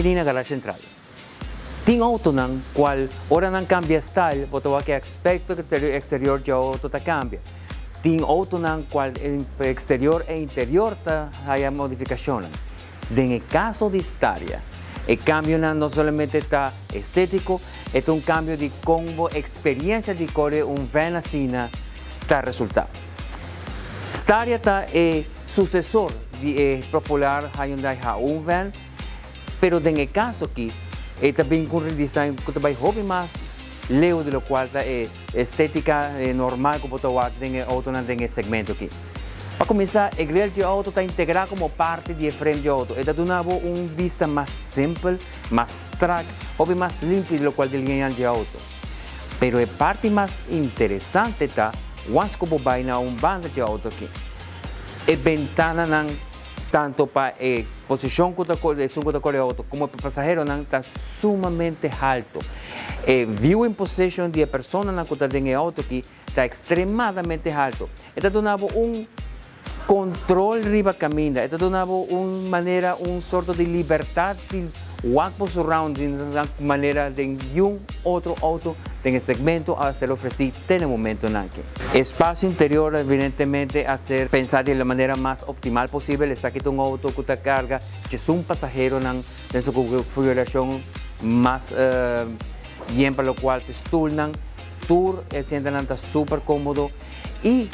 Bini na Garage Central. Tin autonan cual ora nan cambia style bo ta wak e aspecto exterior dje auto ta cambia. Tin autonan cual exterior e interior ta haya modificacionnan. Den e caso di Staria, e cambionan no solamente ta estetico, e ta un cambio di con bo experiencia di core un van asina ta resulta. Staria ta e sucesor di e popular Hyundai H1 van, pero den e caso aki e ta bin cu un redesign cu ta bay hopi mas leu di locual ta e estetica normal cu bo ta wak den e autonan den e segmento aki. Pa cuminsa, e grill dje auto ta integra como parti di e frame dje auto. E ta duna bo un bista mas simpel, mas strak, hopi mas limpi di locual di liñanan dje auto. Pero e parti mas interesante ta once cu bo bay na un banda dje auto aki. E bentananan tanto pa e posicion cu ta esun cu ta core auto como pa pasaheronan ta sumamente halto. E viewing position di e personanan cu ta den e auto aki ta extremadamente halto. E ta duna bo un control riba caminda, e ta duna bo un manera, un sorto di libertad di wak bo surroundings manera den niun otro auto den e segmento a ser ofreci te na e momentonan aki. Espacio interior evidentemente a ser pensa di la manera mas optimal posibel, esaki ta un auto cu ta carga djesun pasaheronan den su configuracion mas bien pa locual ta stoelnan. Tur e asientonan ta super cómodo y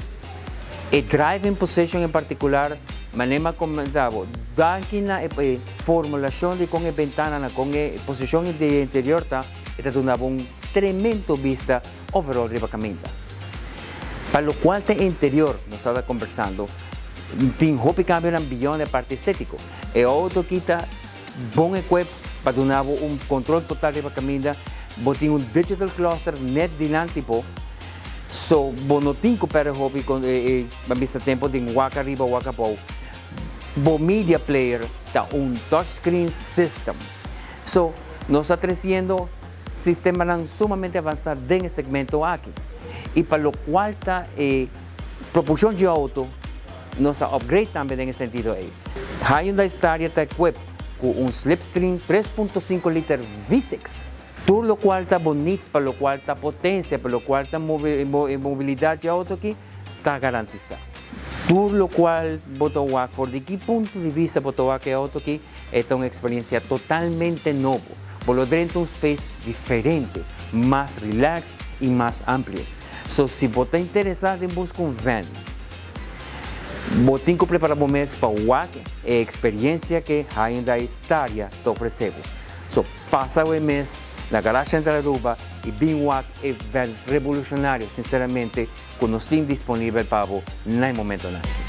e driving position en particular, manera mi a comenta bo, danki na e formulacion di con e bentananan, con e posicion di e interior ta, e ta duna bo un tremendo bista overall riba caminda. Pa locual ta e interior, nos tabata conversando, tin hopi cambionan beyond e parti estetico. E auto aki ta bon equip pa duna bo un control total riba caminda, bo tin un digital cluster net dilanti bo, so bo no tin cu perde hopi con e e bisa tempo den wak ariba wak abou. Bo media player ta un touchscreen system. So nos ta treciendo sistemanan sumamente avansa den e segmento aki. Y pa locual ta e propulsion dje auto, Nos a upgrade tambe den e sentido ei. Hyundai Staria ta equip cu un slipstream 3.5 liter V6. Tur locual ta bo needs pa locual ta potencia, pa locual ta mobilidad dje auto aki, ta garantisa. Tur locual bo ta wak for di ki punto di vista bo ta wak e auto aki, e ta un experiencia totalmente nobo. Bo lo drenta un space diferente, mas relax y mas amplio. So si bo ta interesa den busca un van, Bo tin ku prepara bo mes pa wak e eksperiencia ke Hyundai Staria ta ofrece bo. So, pasa awe mes na Garage Central Aruba y bin wak e van revolucionario, sinceramente, ku nos tin disponibel pa bo na e momentonan aki.